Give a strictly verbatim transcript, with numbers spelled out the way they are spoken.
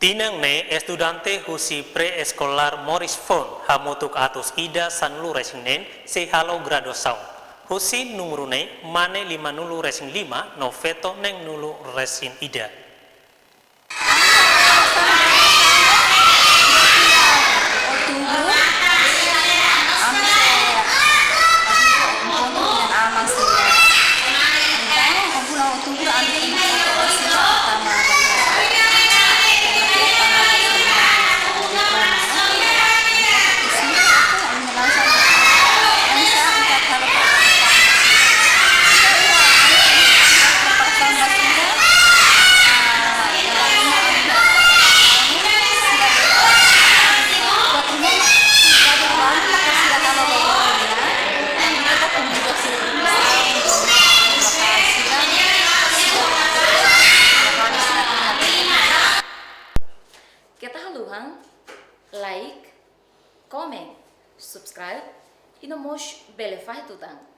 Tinan ne'e estudante husi pré-eskolár Morris Fon hamutuk atus ida sanulu-resin-neen sei halo graduasaun. Husi númeru ne'e mane limanulu-resin-lima no feto neenulu-resin-ida. Keta haluhan like, comment, subscribe, i no mós bele fahe tutan.